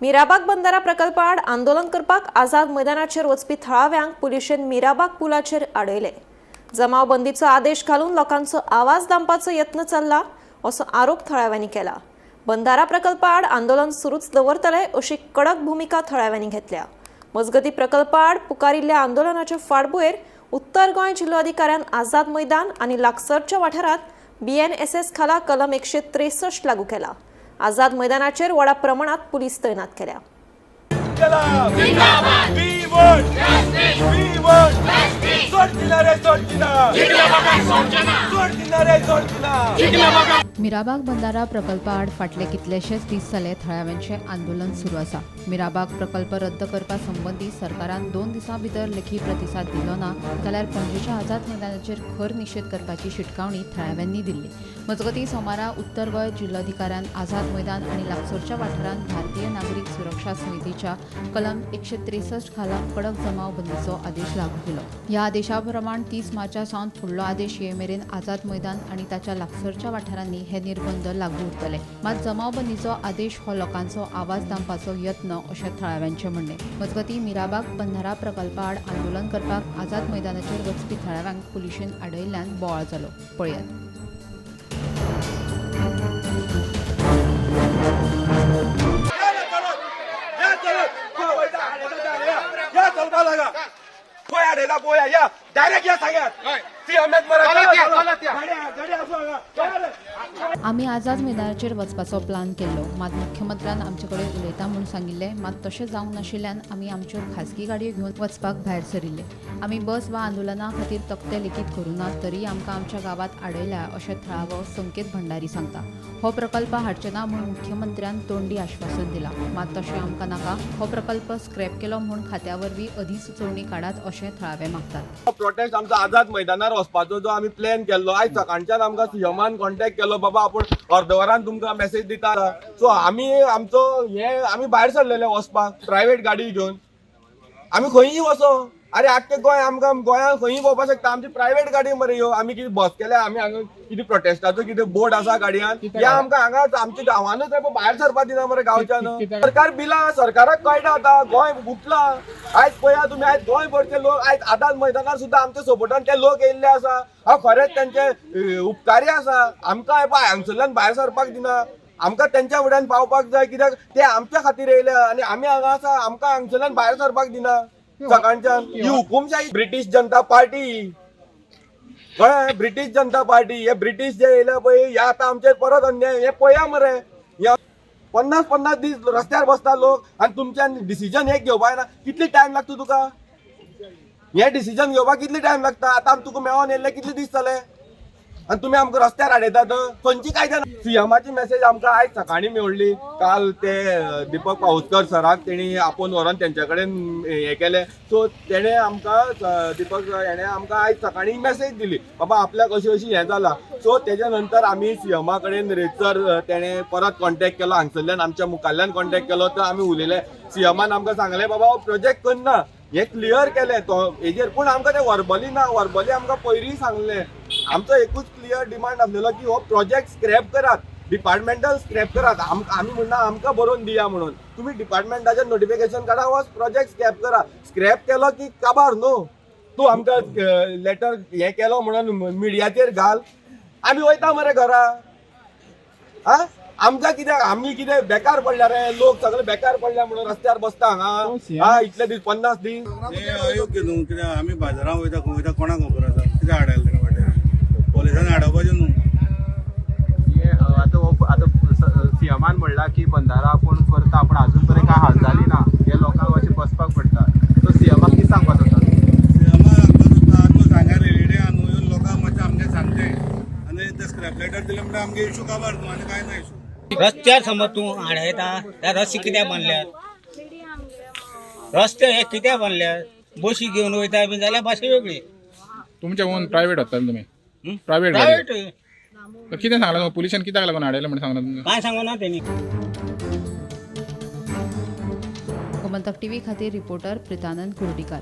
मिराबाग बंदारा प्रकल्पाआड आंदोलन करपाक आझाद मैदानाचेर वचपी थळाव्यांक पुलिशेन मिराबाग पुलाचेर आडयले. जमावबंदीचो आदेश घालून लोकांचो आवाज दामपाचो यत्न चल्ला असो आरोप थळाव्यांनी केला. बंदारा प्रकल्पाआड आंदोलन सुरूच दवरतले अशी कडक भुमिका थळाव्यांनी घेतल्या. मजगती प्रकल्पाआड पुकारिल्ल्या आंदोलनाचे फाटभुंयेर उत्तर गोंय जिल्लोधिकाऱ्यान आझाद मैदान आनी लागसरच्या वाठारांत बीएनएसएस खाला कलम 163 लागू केला. आझाद मैदानाचेर व्हडा प्रमाणात पुलीस तैनात केल्या. जिंदाबाद. We want justice. We want justice. सोडचिना रे सोडचिना. सोडचिना रे सोडचिना. मिराबाग बंदारा प्रकल्पा आड फाटले कितलेशेच दीस जाले थळाव्यांचें आंदोलन सुरू आसा. मिराबाग प्रकल्प रद्द करपा संबंदी सरकारान 2 दिसां भितर लेखी प्रतिसाद दिलो ना जाल्यार पणजेच्या आझाद मैदानाचेर खर निशेध करपाची शिटकावणी थळाव्यांनी दिल्ली. मजगतीं सोमारा उत्तर गोंय जिल्लोधिकाऱ्यान आझाद मैदान आनी लागसरच्या वाठारांत भारतीय नागरीक सुरक्षा समितीच्या कलम 163 खाला कडक जमाव बंदीचो आदेश लागू केलो. ह्या आदेशा प्रमाण 30 मार्चा सावन फुडलो आदेश ये मेरेन आझाद मैदान आनी ताच्या लागसरच्या वाठारांनी हे निर्बंध लागू उरतले. मात जमावबंदीचो आदेश हो लोकांचो आवाज दामपाचो यत्न अशें थळाव्यांचें म्हणणें. मजगतीं मिराबाग बंधारा प्रकल्पा आड आंदोलन करपाक आझाद मैदानाचेर वचपी थळाव्यांक पुलिशेन आडयल्ल्यान बोवाळ जालो. पळयात. या चलत या चलपा लागा खंय आडयला पळोवया. या डायरेक्ट या सांगात सीएम मरे. आमी आझाद मैदानाचेर वचपाचो प्लान केल्लो, मात मुख्यमंत्र्यान आमचे कडेन उलयता म्हूण सांगिल्लें, मात तशें जावंक नाशिल्ल्यान आमी आमच्यो खाजगी गाडयो घेवन वचपाक भायर सरिल्ले. आमी बस वा आंदोलना खातीर तकटे लेगीत करूं ना, तरी आमकां आमच्या गांवांत आडयल्या अशें थळावो संकेत भंडारी सांगता. हो प्रकल्प हाडचे ना म्हूण मुख्यमंत्र्यान तोंडी आश्वासन दिलां, मात तशें आमकां नाका. हो प्रकल्प स्क्रॅप केलो म्हूण खात्या वरवीं अधिसुचोवणी काडात अशें थळावे मागतात. प्रोटेस्ट आमचो आझाद मैदानार वचपाचो जो आमी प्लॅन केल्लो, आयज सकाळच्यान आमकां सीएमान कॉन्टेक्ट केलो, बाबा आपूण अर्द वरान तुमकां मेसेज दिता. सो आमी आमचो हे आमी भायर सरलेले वचपाक प्रायवेट गाडी घेवन. आमी खंयी वचो, अरे आख्खे गोंय आमकां गोंयांत खंयी भोंवपाक शकता. आमची प्रायवेट गाडी मरे ह्यो. आमी कितें बस केल्या, आमी हांगा कितें प्रोटेस्टाचो कितें बोर्ड आसा गाडयान, या आमकां हांगा आमच्या गांवानूच भायर सरपाक दिना मरे गांवच्यान. सरकार बिलां सरकाराक कळटा आतां गोंय उठलां. आयज पळया तुमी, आयज गोंयभरचे लोक आयज आझाद मैदानार सुद्दां आमच्या सपोर्टान ते लोक येयल्ले आसा. हांव खरेंच तेंचे उपकारी आसा. आमकां पळय हांगसरल्यान भायर सरपाक दिना. आमकां तेंच्या फुड्यान पावपाक जाय, कित्याक ते आमच्या खातीर येयले आनी आमी हांगा आसा. आमकां हांगसरल्यान भायर सरपाक दिना सकाळच्यान. ही हुकुमशाही, ब्रिटीश जनता पार्टी, कळ्ळें? ब्रिटीश जनता पार्टी, हे ब्रिटीश जे येयले पळय, हे आतां आमचेर परत अन्याय. हे पळया मरे, हे 50-50 दीस रस्त्यार बसता लोक आनी तुमच्यान डिसिजन एक घेवपाक ना. कितली टायम लागता तुका हे डिसिजन घेवपाक? कितली टायम लागता? आतां तुका मेळोन येयल्ले कितले दीस जाले आनी तुमी आमकां रस्त्यार हाडयतात. खंयची कायद्यान? सीएमाची मेसेज आमकां आयज सकाळीं मेळ्ळी. काल ते दीपक पाऊसकर सराक तेणी आपोवन व्हरोन तेंच्या कडेन हें केलें. सो तेणें आमकां, दीपक हेणें आमकां आयज सकाळीं मेसेज दिली, बाबा आपल्याक अशी अशी हें जालां. सो तेज्या नंतर आमी सीएमा कडेन रेचर तेणें परत कॉन्टेक्ट केलो. हांगसरल्यान आमच्या मुखाल्ल्यान कॉन्टेक्ट केलो, तर आमी उलयले. सीएमान आमकां सांगलें, बाबा हो प्रोजेक्ट करना, हें क्लियर केलें तो हेजेर. पूण आमकां तें वर्बली ना, वर्बली आमकां पयरूय सांगलें. आमचो एकूच क्लियर डिमांड आसलेलो की हो प्रोजेक्ट स्क्रॅप करात, डिपार्टमेंटल स्क्रॅप करात. आमी म्हणना आमकां बरोवन दिया म्हणून. तुमी डिपार्टमेंटाचेर नोटिफिकेशन काडा, हो प्रोजेक्ट स्क्रॅप करा. स्क्रॅप केलो की काबार न्हू. तूं आमकां लेटर हें केलो म्हणून मिडियाचेर घाल, आमी वयता मरे घरा. आ आमकां कित्याक, आमी कितें बेकार पडल्या रे? लोक सगळे बेकार पडल्या म्हणून रस्त्यार बसता हांगा. हा इतले दीस, 50 दीस. ते अयोग्य न्हू, कित्याक आमी बाजारां वयता, खंय वयता, कोणाक खबर आसा कित्याक हाडयलें तेणें वाटेर? पोलिसांनी हाडोवपाचें न्हू. हे आतां सीएमान म्हणला की बंदारा आपूण करता, पूण अजून पर्यंत काय हालचाली ना. हे लोकांक अशें बसपाक पडटा. सो सीएमाक कितें सांगपाक सोदता? सीएमा सांगता तुका, तूं सांगा रेडी आहा न्हू, येवन लोकांक मातशें आमगें सांगचें आनी ते स्क्रॅप लेटर दिलें म्हणल्यार आमगे इशू काबार न्हू, आनी कांय ना इशू. रस्त्यार समज तूं हाडयता त्या रस्ते कित्याक बांदल्यात? रस्ते हे कित्याक बांदल्यात? बशी घेवन वयता बी जाल्यार भाशा वेगळी. तुमच्या ओन प्रायव्हेट वता तुमी? हं? प्रायव्हेट गाडी. प्रायव्हेट. तर कितें सांगलां पुलिसान? कित्याक लागून हाडयलें म्हणून सांगलां तुमकां? कांय सांगना तेणी. गोमंतक टीव्ही खातीर रिपोर्टर प्रितानंद कुर्डीकार.